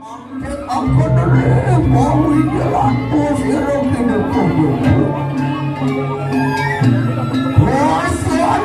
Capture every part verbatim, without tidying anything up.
Aku nerima wijalan bos ira kene kudu. Bos ira.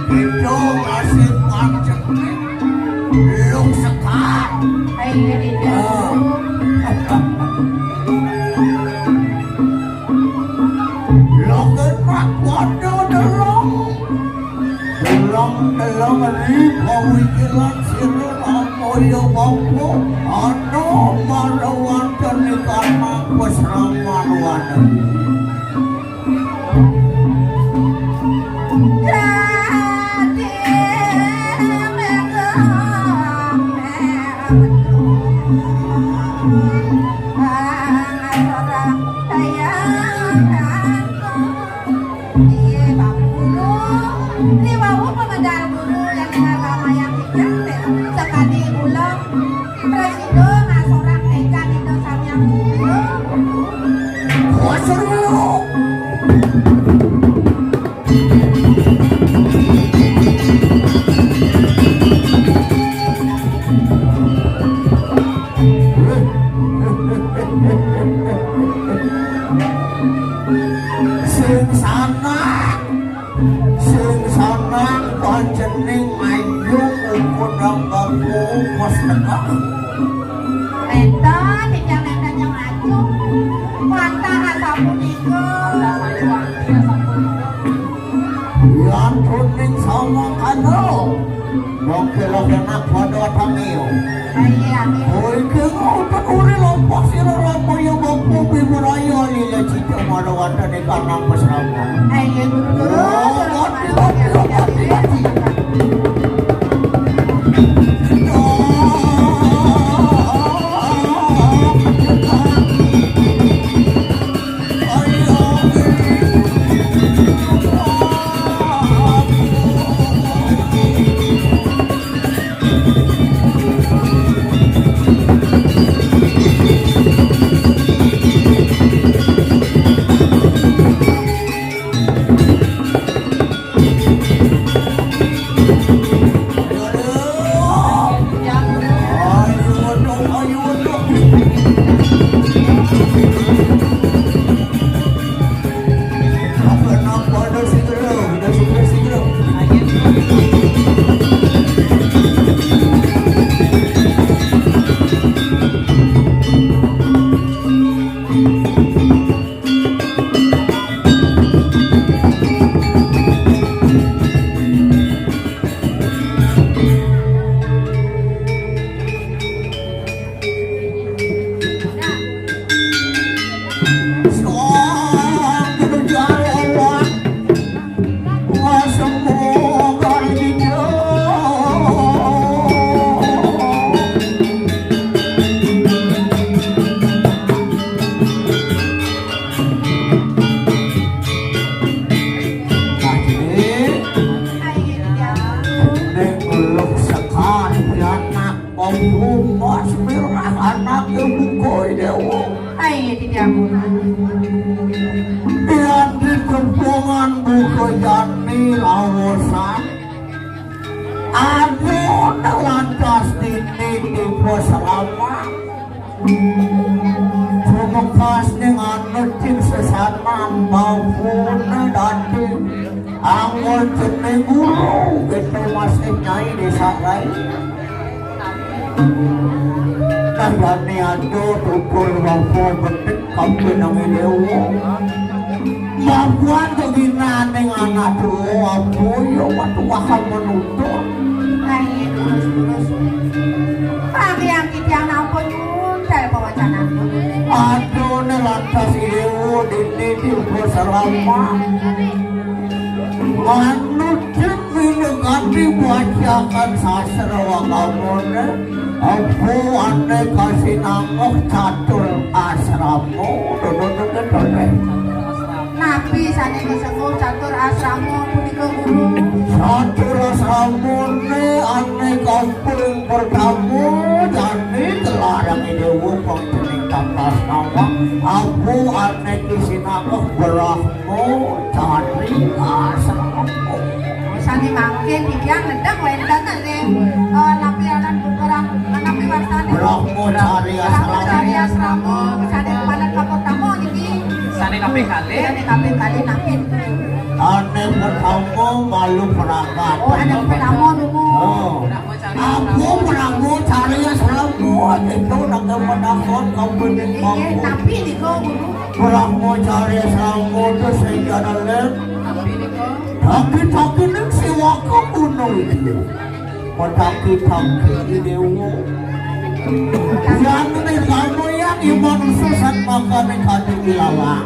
Itu masih pancet nih. Belum sekar. Ayo, Dede. Ah. Lo kena kuat dulu. Deleng-deleng ri pawijilan sira Ramoya Bangku, ana marang wonten ing karma pasraman wanen. Inggih, Bapak Guru. Riwau pamedal guru lan ramayang ingkang sakadi kula prasida ngasorang tekan Ida Sang Hyang Widhi. Kuasa Guru. Sing sanak, sing sanak panjening ayu ukudang baku pos tengah. Enten, titiang enten yang ayu. Wantah asapunika. Yan kuning sama kado. Mongke lo kena pada tangiu. Ayo, amin. Kowe iki ngoten uri lompat sira Ramoya Bangku Biburaya lila cicak marang wonten ing kanang pasraman. Ayo, guru, guru. Oh, mati, mati, mati, mati. Ning uluk sekar pianak pembumas mirah anak ibu koi dewa. Ayo, tidak. Yang di kempungan buka jani lawasan. Amun lantas dini tiba selamat. Sumekas ning anut sing sesanan, bapune dadi anggon jeneng guru, kita masih nyai desa rai. Kandhane aja tutur bapa betik kampinange dewa. Babuan keginaning anak tuwa, apa ya watu bakal menuntut. Nah, iya, terus, terus. Kami yang titiang nampa nyuntel pawacananku. Aduh, ne lantas ieu dini di Uga Salama. Manut jeung minegati bacakan sastra agamane, apa ane kasinangeh catur asrama, dodot-dodot. Napi sane kasebat catur asrama punika, Guru? Catur asramane ane kaping pertama jani gelarang Dewa Pangcening Tata Asrama, apa ane kasinangeh Brahma Cari Asrama. Sane mangkin titiang nedeng wenten ring, eh, napi aran buburan, napi wastane? Brahma Cari Asrama. Brahma Cari Asrama, sane paling kapertama niki. Sane kaping kalih. Sane kaping kalih napi? Ane pertama malu pragat. Oh, ane pertama dulu. Oh. Brahma Cari Asrama. Aku Brahma Cari Asrama, itu nak menakon kamu ni. Iya, tapi nika, Guru. Brahma Cari Asrama tu sehingga dalam. Tapi nika. Tapi, tapi ning siwaka kuno itu. Pataki-taki Dewa. Yang ni kamu yang iman susan makane kadi ilalang.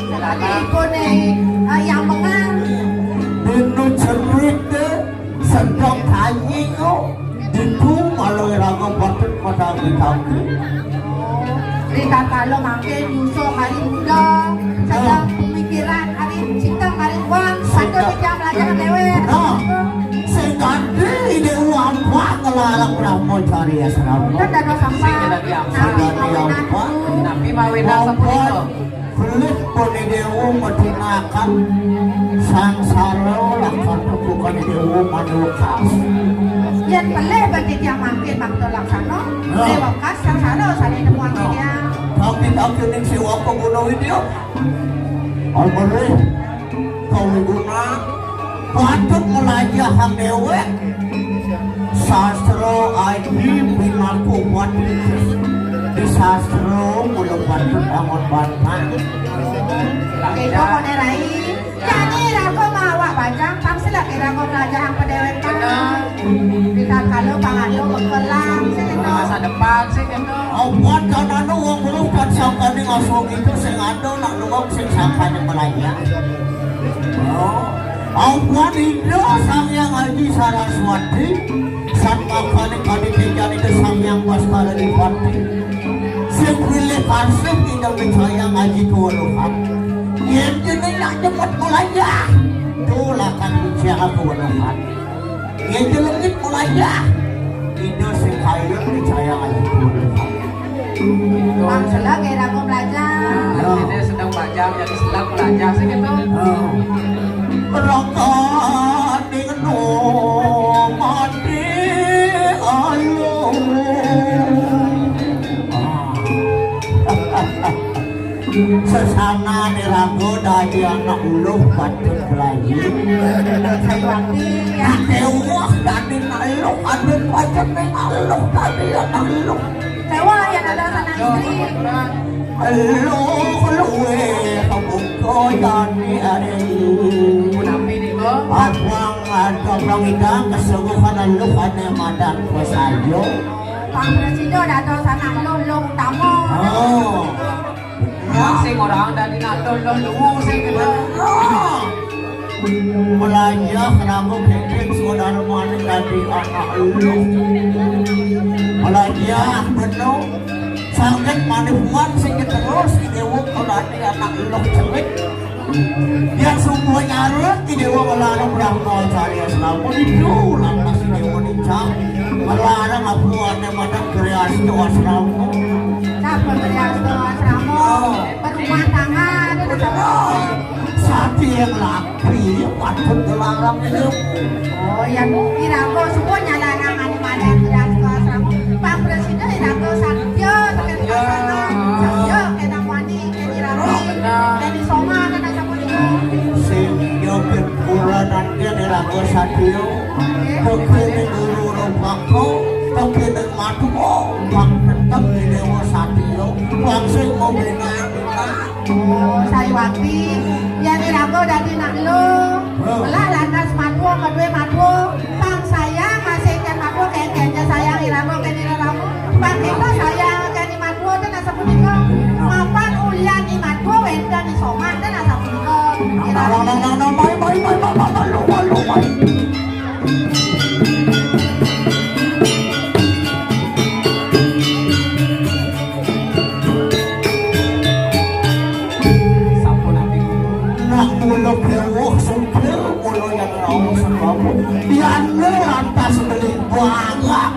Tapi ipun, eh, yang mengang. Dino cerit, eh, sedang tanyi kok. Ditu malah iraga patut pataki-taki. Ritatkala mangkin nyusul hari muda, sedang pemikiran hari cinta hari uang, patut titiang melajah dewek. Nah, sing ganti Dewa Ampak ngelarang Brahma Cari Asrama. Kan dados sampan. Sing ganti Ampak. Napi mawinan sapunika? Belit pun Dewa medinakan sangsara lakar bukan Dewa manukas. Yen pelih bagi tiang mangkin makta laksana, ya. Dewa kas sangsara sane temuan tiang. Tapi tak kening siwa peguna widya. Amrih kawiguna patut melajahang dewek. Sastra aji pinaka upat di sastra mula patut angon bantah. Kita kone rai, jani raga mawa bajang, pang sila kira kau melajahang pedewek. Kita kalau pangado bekelang, sih gitu. Masa depan, sih gitu. Awan kanana wong weruh kan sangkane ngasuh gitu sing ada nak luwak sing sangkane melajah. Oh. Awan Ida Sang Hyang Aji Saraswati, sangkane kadi tijan Ida Sang Hyang Baskara Dipati. Sing pilih kasih Ida Sang Hyang Aji Keweruhan. Yen dene nak jemput melajah, tulakan bicara keweruhan. Yen jelengit melajah, Ida sing kaya percaya aja. Bang selak ya ragu belajar. Ya. Ini sedang belajar, jadi sedang belajar sih gitu. Ya. Raka ning no mati alu. Ah. Sesana niraga dadi anak uluh patut belayu. Sayuwakti, ya. Nak ewah dadi anak uluh, aduh, patut ning uluh dadi anak uluh. Sewa ya ada sana istri. Uluh luwe kebuka dadi ari. Punapi nika? Abang ada orang idang kesungguhan uluh ane madan pesayo. Pang presida datang sana uluh, uluh utama. Oh. Sing orang dadi nato lo luwu sing kena. Melajah raga kengkeng saudara mane dadi anak lu. Melajah penuh. Sanget mane puan sing terus dewek dadi anak lu cerik. Yang sungguh nyarut di dewa melarang Brahma Carya selama itu lantas di dewa nincang melarang apa ane madak kreasi asrama. Nah, kreasi asrama. Oh. Berumah tangga, ada nasaba. Sati yang laki, patut dilarang itu. Oh, ya, iraga semua nyalarangan pada keras keras ramu. Pak Presiden iraga satya, satya, satya, kena wani, kena ramu, kena soma, kena sama dia. Sing joget uranan dia iraga satya. Kepene guru rupako, kepene matuko, bang tetep dewa satya. Bang sing mau bina, bina. Oh, sayuwakti, yén iraga dadi nak luh, lah lantas madwa, kaduwé madwa, pang sayang masih kén madwa, kén-kén ja sayang iraga kén iraga, pang kita sayang kén i madwa, ten asapunika, mapan ulian i madwa, wénten i somah, ten asapunika. Nang, nang, nang, nang, nang, mai, mai, mai, mai, mai, mai, lu, mai, lu, mai. Sampun ati guru. Nah, mula bewuh sempil, mula yang raos sebab. Yan lantas beli banget.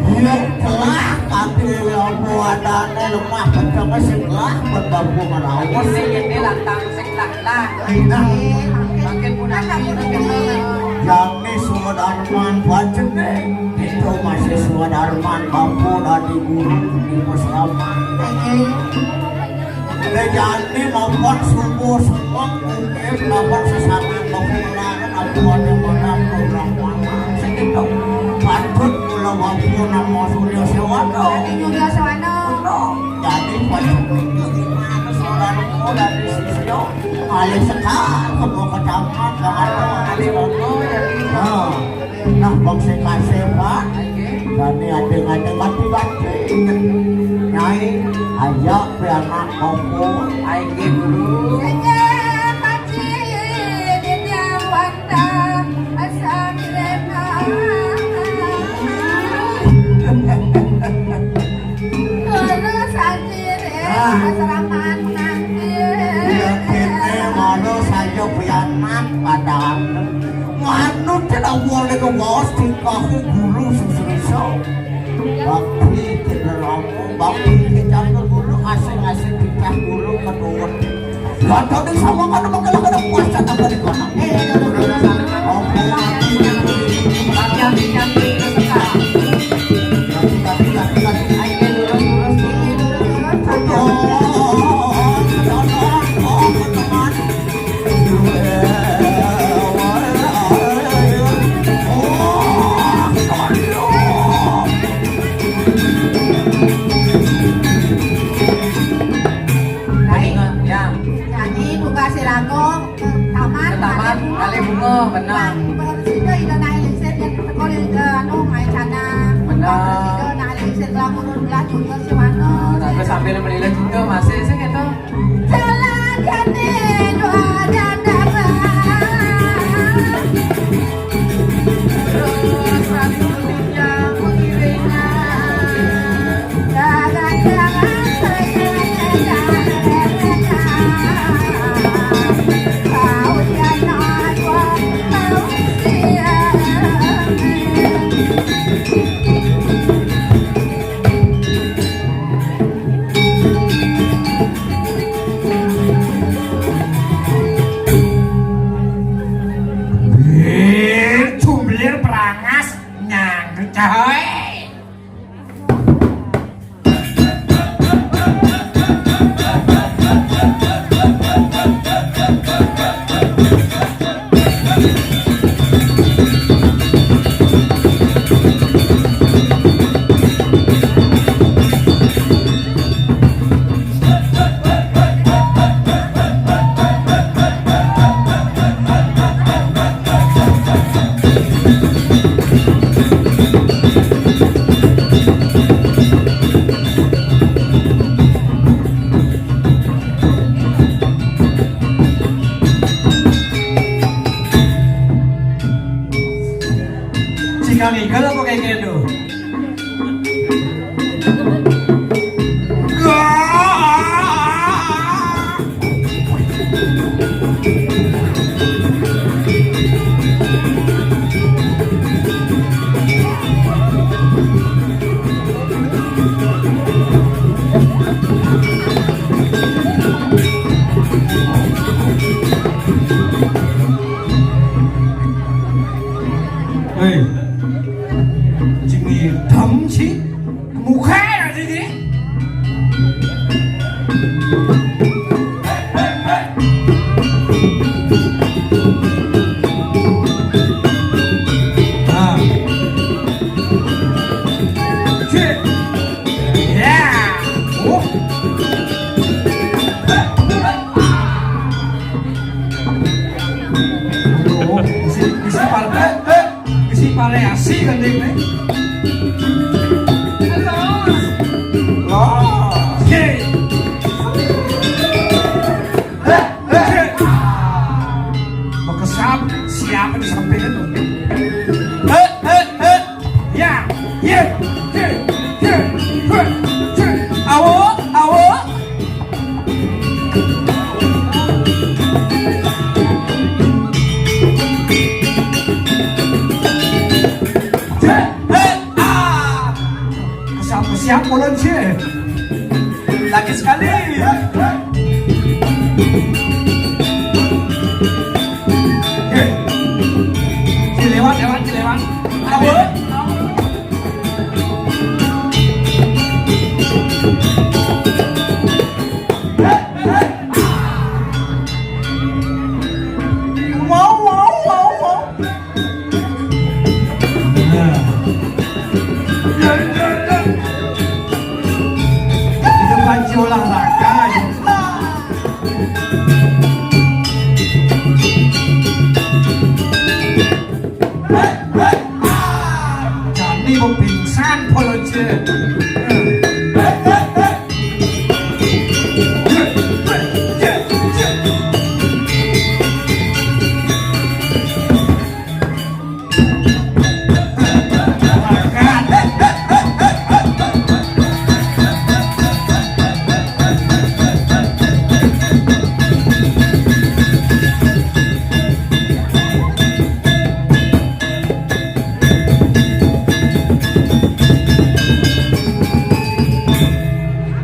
Iya, telah, tapi apa adane lemah, kenceng sing lah, bebabu ngeraos. Ini, ini lantang sing lah, lah. Nah. Makin punah, makin punah. Jani Swadarman bajene, kita masih Swadarman, bapa dadi guru di peselamat. Nek jani mapan subuh semua mungkin mapan sesaman, mapan larang, aku ada menang, orang mana. Segitu. Patut mula bapa nama Surya Sewata. Surya Sewata. Jadi, patut itu gimana saudaraku dari sisio? Malih sekar, kedua kecamatan, Jakarta, malih. Nah. Nah, bangsa kasih, Pak. Kami ada ngajak bati-bati. Nyai, ajak pianak kompor. Aiki guru. Sejak pagi di Dewanta, asal kirena. Guru saja. Nah. Asraman pengantin. Iya, kene ngono saja pianak padahal. Manut tidak boleh ke bos, tingkahku guru susrisa. Bakti tidak ramu, bakti tidak guru, asing-asing tingkah guru menurut. Gak tahu di sama kan, makin ada puasa tambah di kono. Eh, ada, ada, ada, ada. Oke. Latihan, latihan, latihan. Baik. Ya. Jadi tugas iraga ke taman, ke taman, kalih bunga, bener. Bang, bersih Ida Nai Lingsir, yang sekolah Ida, anu, Mai Cana. Bener. Bang, bersih Ida Nai Lingsir, belah mundur, belah timur, Siwana. Nah, terus sambil melihat juga masih sih gitu. Jalan kaki dua jam datang. Terus satu jam mengiringan. Jangan-jangan saya jangan. Kau dia nak dua, kau dia. Eh, jumlir perangas nyangkut, coy. Sing kang igel apa kayak gitu? Hei, sing Kasih gending nih. Los. Los. Ye. Heh, heh. Mau kesam, siapa disampaikan? Heh, heh, heh. Ya, ye, ye, ye, heh, ye. Awo, awo. Siap, siap, ulun sih. Lagi sekali. Oke. Cilewat, lewat, cilewat. Aduh. Wow, wow, wow, wow. Nah. Itu panci olahraga. Jani mau pingsan polosnya.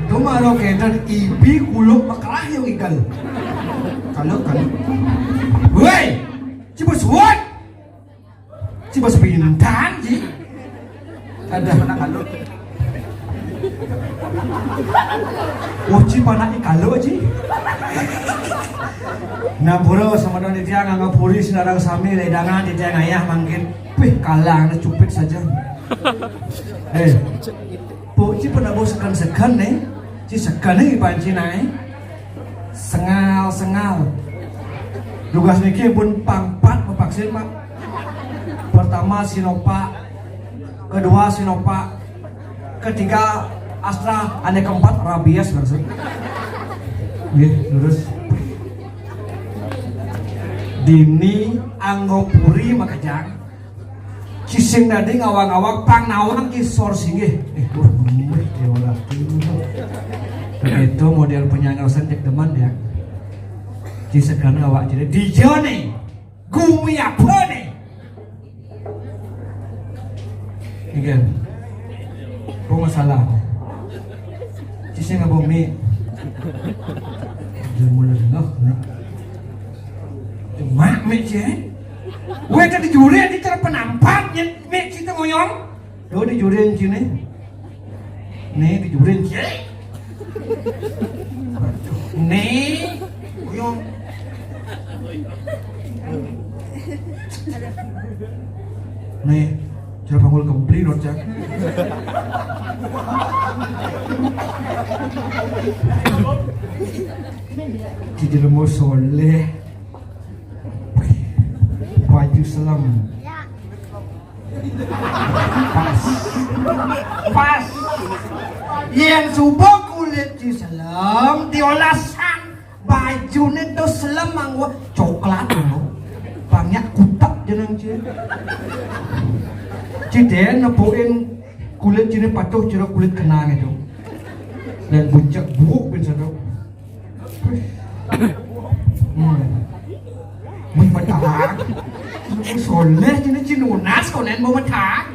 Tumaro kedan ibi kuluk makarah yang igal. Kalau, kalau. Woi, cibus what? Cibus pintan, ji. Ada. Wah, ci panak ikalo, ji. Nah, pura sama dong dia nganggap puri sinarang sami ledangan dia ngayah mangkin. Wih, kalah, anak cupit saja. Eh, bu, ci pernah bau sekan-sekan nih. Ci sekan nih panci naik. Sengal-sengal. Tugas niki pun pangpat mau vaksin, Pak. Pertama Sinovac, kedua Sinovac, ketiga Astra, ane keempat rabies langsung. Nggih, terus dini anggo puri makejang. Cising dadi ngawang-ngawang pang nawang ki sor singgih. Eh, wah, bener, ya Allah. Begitu model penyanyi cek demen ya. Cising kan awak jadi D J nih. Gumi apa nih? Iya. Kok masalah? Cising apa mi? Dia mulai dengah nih. Cuma mi cie. Weh, tadi juri di cara penampak, ya, mi, kita ngoyong. Yo, di juri yang sini. Nih, di juri yang sini. Nih, ngoyong. Nih, cara panggul kempli, no, cak. Cici lemo soleh. Baju selam. Pas. Pas. Yang subuh kulit di selam, diolah sang baju ni tu selam mangwa coklat tu. Banyak kutak jenang cie. Cide nepuin kulit cine patuh cire kulit kenang itu. Dan buncak buuk bin satu. Hmm. Mun betah. Soleh cina cinunas konen mau betah.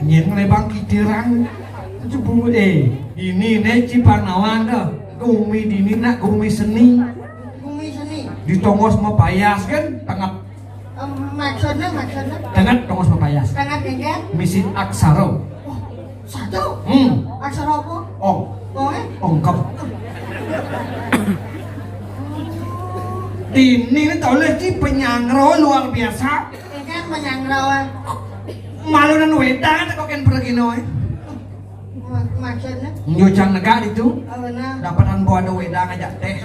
Nyen lebang kitirang. Cubu eh ini ne cipang nawang dah. Gumi dini nak gumi seni. Gumi seni. Ditongos mapayas kan tengah. Em, maksudnya, maksudnya? Tengah tongos mapayas. Tengah tinggal? Misi aksara. Oh, satu? Hmm. Aksara apa? Ong. Ong, eh? Ongkep. Ini ni toleh ci penyangro luar biasa. Ini kan penyangro. Malunan wedang tak kau kan pergi no, eh? Mak-, maksudnya? Nyucang negak itu. Oh, benar. Dapatan bawa ada wedang aja teh.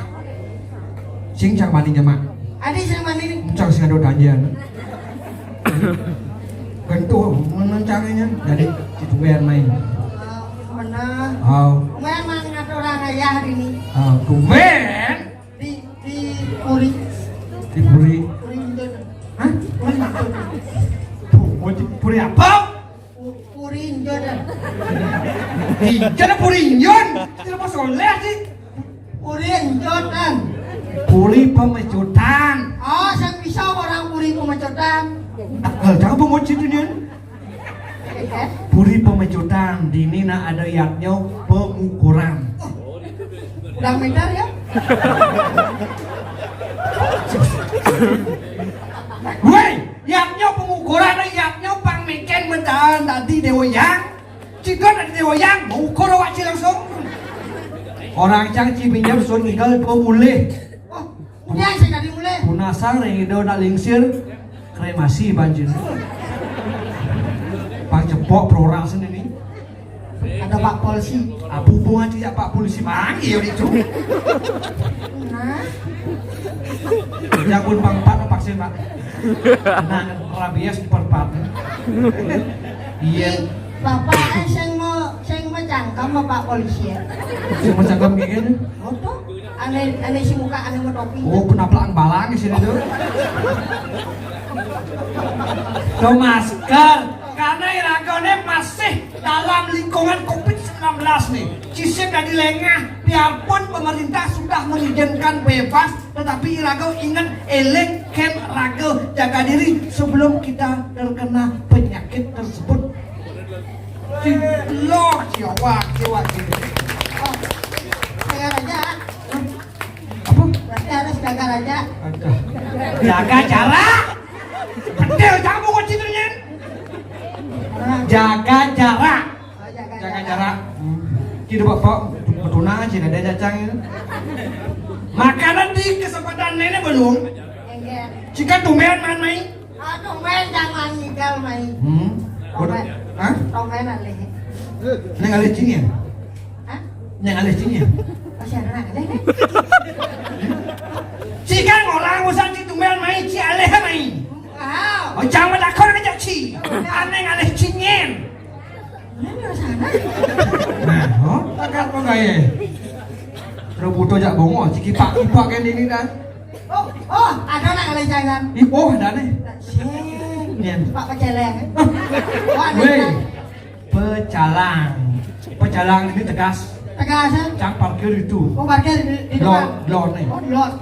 Cing cang mani jamak. Adi sing mani. Cang sing ada tanjian. Gentuh menencangnya. Jadi, itu biar main. Mana? Oh. Main mang ngatur orang ayah ini. Oh, tumben. Di, di puri. Di puri. Puri Injun. Hah? Puri Injun. Puri, puri apa? Pu-, puri Injun. Injun apa puri Injun? Itu apa soleh sih? Puri Injun, Tan. Puri Pemecutan. Oh, saya bisa orang puri Pemecutan. Eh, jangan pemuji itu, Nyun. Puri Pemecutan, di nina ada yatnya pengukuran. Udah meter ya? Woi, yatnya pengukuran, yatnya pang meken mendahan tadi Dewa Yang. Cidon tadi Dewa Yang, mau ukur awak ci langsung. Orang cang ci pinjam sun ngigal dua mulih. Oh, udah saya tadi mulai. Punasang ring ida nak lingsir kremasi banjir. Pang cepok perorang sini nih. Ada Pak Polisi. Apa hubungan dia Pak Polisi? Manggil itu. Nah. Yang pun pang empat vaksin, Pak. Nah, rabies di perempat. Iya. Bapak, eh, sing mau, sing mau cangkem apa Pak Polisi ya? Sing mau cangkem kayak gini? Foto? Aneh, aneh si muka, aneh mau topi. Oh, penaplakan balang di sini tuh. Tuh masker. Karena iragone masih dalam lingkungan covid sembilan belas nih. Cisip dari lengah, biarpun pemerintah sudah mengizinkan bebas, tetapi irago ingat, eling, ken rago, jaga diri sebelum kita terkena penyakit tersebut. Cilok, ciawak, ciawak, ciawak. Oh, saya aja. Apa? Berarti harus jaga raja. Aduh. Jaga jarak. Betul, kamu kok citunya. Jaga jarak. Oh, jaga jarak. Hmm. Kita bapak betunan sih ada cacang itu. Makanan di kesempatan nenek belum. Enggak. Jika tumben man mai. Aduh, main jangan ngigal, main. Hmm. Tong main. Hah? Tong main alih. Neng alih cingin. Hah? Neng alih cingin. Masih ada nak alih, kan? Ci kan orang usah ci tumben mai, ci alih mai. Wow. Oh, jangan takut aja ci. Aneh alih cingin. Mana sana? Nah, oh, takut kok gaya. Terus butuh jak bongo, ci kipak-kipak kan ini kan. Oh, oh, ada nak alih jangan. Ih, oh, ada nih. Sing. Nyen. Pak Peceleng. Wah, weh. Pecalang. Pecalang ini tegas. Tegas, ya? Cang parkir itu. Oh, parkir di, di depan. Lot, lot nih. Oh, di lot.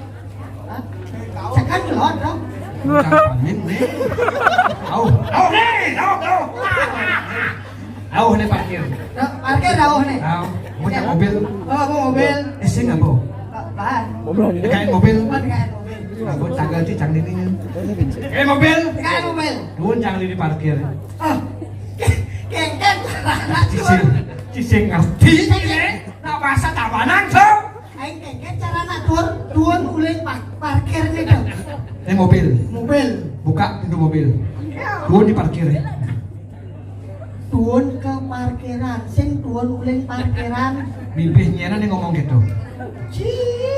Hah? Sekan di lot, dong. Cang panin nih. Au, au nih, au, au. Au nih parkir. Parkir au nih. Au, mau cang mobil. Oh, mau mobil. Eh, sing apa? Apaan? Kayak mobil. Bukan kayak mobil. Aku tanggal ci cang ini. Kayak mobil. Kayak mobil. Duun cang di parkir. Oh. Kengken cara nak tur. Cicing, cicing ngerti ini. Nak bahasa Tabanan tuh. Aing kengken cara nak tur, duun uling pa-, parkir nih tuh. Ini mobil. Mobil. Buka pintu mobil. Duun di parkir. Duun ke parkiran, sing duun uling parkiran. Mimpi nyena nih ngomong gitu. Ci.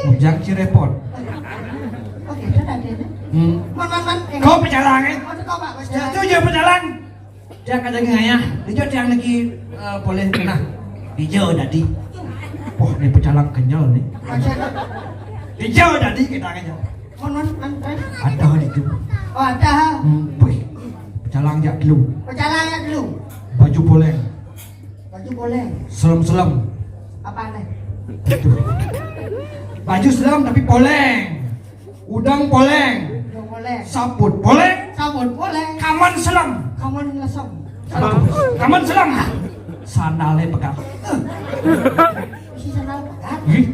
Ujang ci repot. Oh gitu tadi. Hmm. Man, man, man. Kau pecalang, eh? Oh, kau, Pak, pecalang. Jatuh aja pecalang. Dia kata gini ya, hijau tiang lagi, eh, boleh kena. Hijau tadi. Wah, ini pecalang kenyal nih. Hijau tadi kita aja. Konon antre. Ada di itu. Oh, ada. Hmm, wih. Pecalang jak dulu. Pecalang jak dulu. Baju poleng. Baju poleng. Selem-selem. Apa nih? Aduh. Baju selem tapi poleng. Udang poleng. Udang poleng. Saput poleng. Saput poleng. Kaman selem. Kaman lesem. Aduh, kaman selem. Sandalnya pegat. Si sandal pegat. Ih,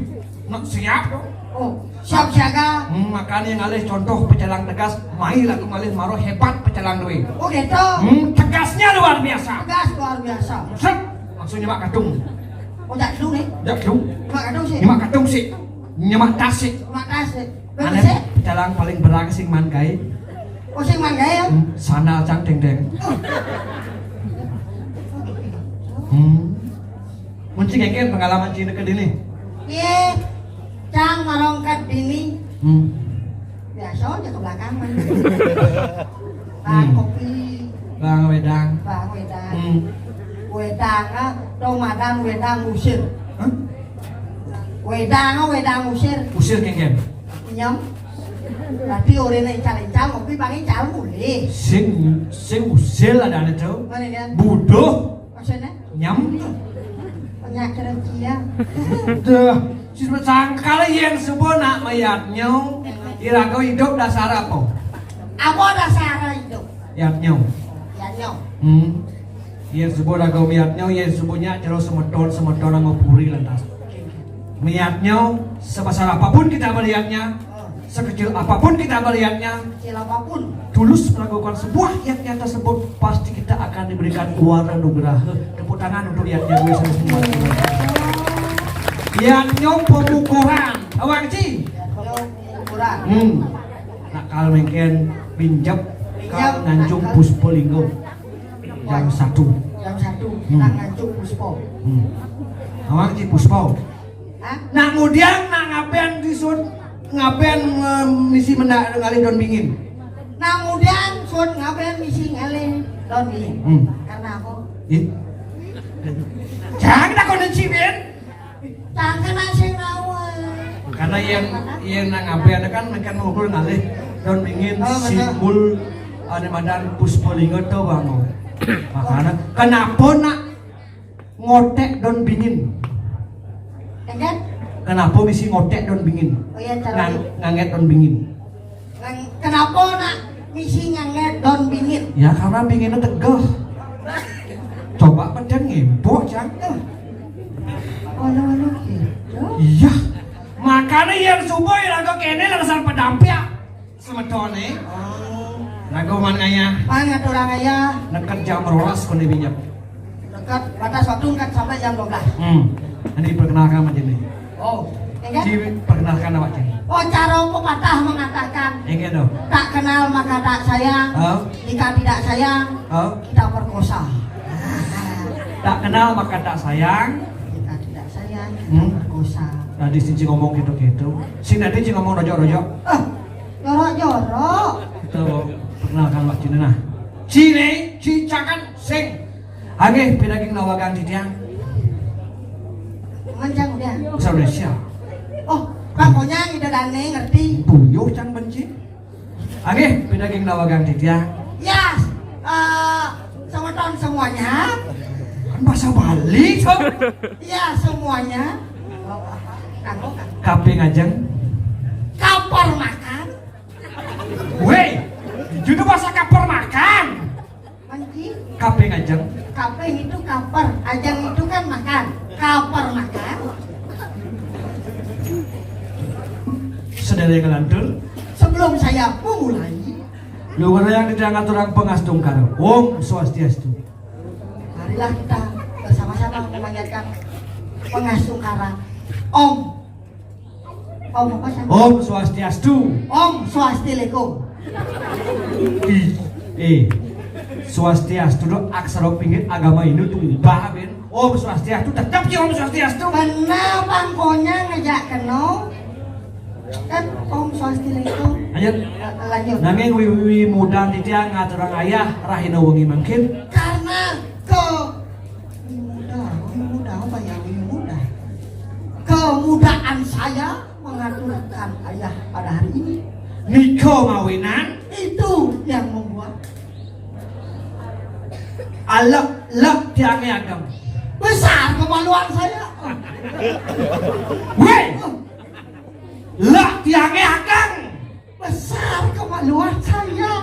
nak siap dong. Oh, siap siaga. Hmm, makanya ngalih contoh pecalang tegas, mai lagu ngalih maro hebat pecalang duit. Oh gitu. Hmm, tegasnya luar biasa. Tegas luar biasa. Set, langsung nyemak kadung. Oh, jak dulu nih. Jak dulu. Nyemak kadung sih. Nyemak kadung sih. Nyemak tas sih. Nyemak tas sih. Aneh, pecalang paling berang sing man gae. Oh, sing man gae ya? Hmm, sandal cang deng-deng. Oh. Hmm. Mun ci kengken pengalaman ci neked ini. Iya, cang marongkat bini. Hmm. Biasa aja ke belakang mah. Bang Hmm. kopi, Bang wedang. Bang wedang. Hmm. Wedang, ah, dong madan wedang usir. Hah? Wedang, ah, wedang usir. Usir kengken. Nyem. Berarti urine ical-ical, kopi Bang ical mulih. Sing sing usir ada anu tuh. Mana kan? Buduh. Maksudnya? Nyem. Penyakit cia. Duh, si sangkal yen subuh nak mayatnya, iraga hidup dasar apa? Apa dasar hidup? Yatnya. Yatnya. Hmm. Yen subuh raga mayatnya, yen subuhnya jero semeton, semeton ngopuri lantas. Mayatnya, sebesar apapun kita melihatnya, sekecil apapun kita melihatnya, Kecil apapun. Tulus melakukan sebuah yatnya tersebut, pasti kita akan diberikan warna nugraha. Tepuk tangan untuk yatnya gue sama semua. Yatnya pemukuran. Awang Ci. Yatnya pemukuran. Hmm. Nakal mengken binjep kal Binjep, nganjung nakal. Puspa Lingga. Jam satu. Jam satu, Hmm. Nang nganjung Puspa. Hmm. Awang Ci Puspa. Hah? Nah, kemudian nak ngaben di sun, ngaben, eh, misi menda-, ngalih don bingin. Nah, kemudian sun ngaben misi ngalih don bingin. Hmm. Karena apa? Ih. Jangan takon Ci, Ben. Jangan sing nawa. Karena yang, yang nak ngaben kan mereka ngukur ngalih don bingin Oh, benar. Simbol ane madan Puspa Lingga to, Bang. Makanya, kenapa nak ngotek don bingin? Enggak? Kenapa misi ngotek don bingin? Oh iya, cara Ngang-, nganget don bingin. Ngang-, kenapa nak misi nganget don bingin? Ya, karena binginnya tegeh. Coba peden ngempok, Cang. Eh. Walu-walu gitu. Iya. Makanya yang subuh iraga kene langsung pedampiak. Semetone. Oh. Lagu man ngayah. Man ngaturang ayah. Neked jam rolas kone binjep. Neked batas waktu neked sampai jam dua belas. Hmm. Ini perkenalkan macam ini. Oh, enggak? Ci, perkenalkan awak Ci. Oh, cara pepatah mengatakan, Enggak dong. Tak kenal maka tak sayang. Oh. Jika tidak sayang, Oh. kita perkosa. Tak kenal maka tak sayang. Jika tidak sayang, kita Hmm. perkosa. Tadi sing Ci ngomong gitu-gitu. Sing tadi Ci ngomong rojok-rojok. Eh, jorok-jorok. Kita perkenalkan awak Ci nah. Ci ne, Ci Cangkan sing. Agih pidaging nawagang titiang. Mancang udah. Bahasa Indonesia. Oh, pokoknya ida dane ngerti. Buyuh Cang benci. Agih pidaging nawagang titiang. Ya, eh, semeton semuanya. Kan bahasa Bali, Cang. Ya, semuanya. Kanggo kan? Kape ngajeng. Kaper makan. Weh, itu bahasa kaper makan. Anjing. Kape ngajeng. Kape itu kaper, ajeng itu kan makan. Kaper makan. Sedaya ngelantur. Sebelum saya memulai, Luhur yang diangat orang pengastungkara. Om Swastiastu. Marilah kita bersama-sama memanjatkan pengastungkara. Om. Om apa, Sang? Om Swastiastu. Om Swastilekum. Ih, eh. Swastiastu do aksara pinggir agama Hindu tuh ubah, Ben. Om Swastiastu tetap ya Om Swastiastu. Benar, pangkonya ngejak keno. Kan Om Swastilekum. Lanjut. Lanjut. Nanging wiwi mudan titiang ngaturang ayah rahina wengi mangkin. Karena ke Muda, muda apa ya? Muda. Kemudaan saya mengaturkan ayah pada hari ini. Nika mawinan. Itu yang membuat Alek, lek tiange ageng. Besar kemaluan saya. Weh! Lek tiange ageng. Besar kemaluan saya.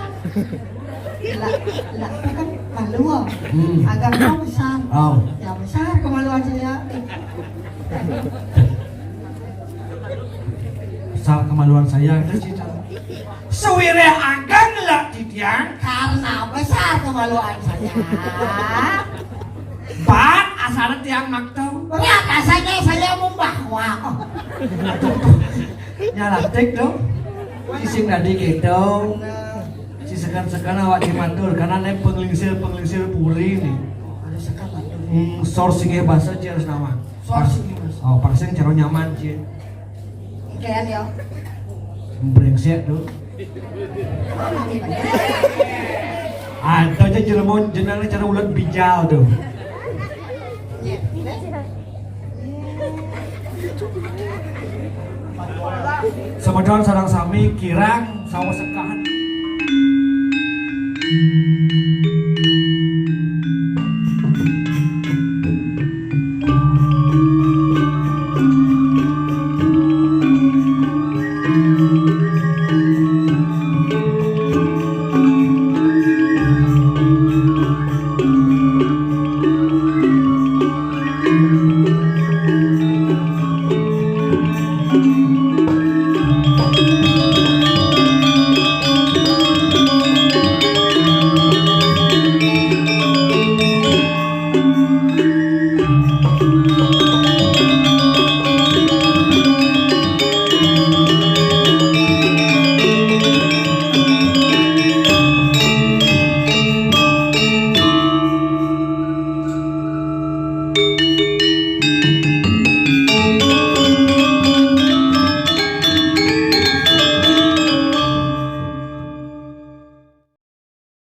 Lah, lah, itu kan malu. Hmm. Agama besar. Oh. Ya, besar kemaluan saya. Besar kemaluan saya itu sih, Cang. Sawireh ageng lah titiang. Karena besar kemaluan saya. Bat asal tiang makto. Berat rasanya saya membawa. Aduh, nyalatik dong. Sing tadi gitu. Si sekan-sekan awak dimatur karena naik penglingsir-penglingsir puri nih. Ada sekat, Pak. Hmm, sor singeh basa, Ci, harus nama. Sor singeh basa. Oh, parsing cara nyaman, Ci. Oke ya. Brengsek tuh. Ada aja jelema jenengna cara ulet bijal tuh. Semeton sareng sami kirang saos sekahan.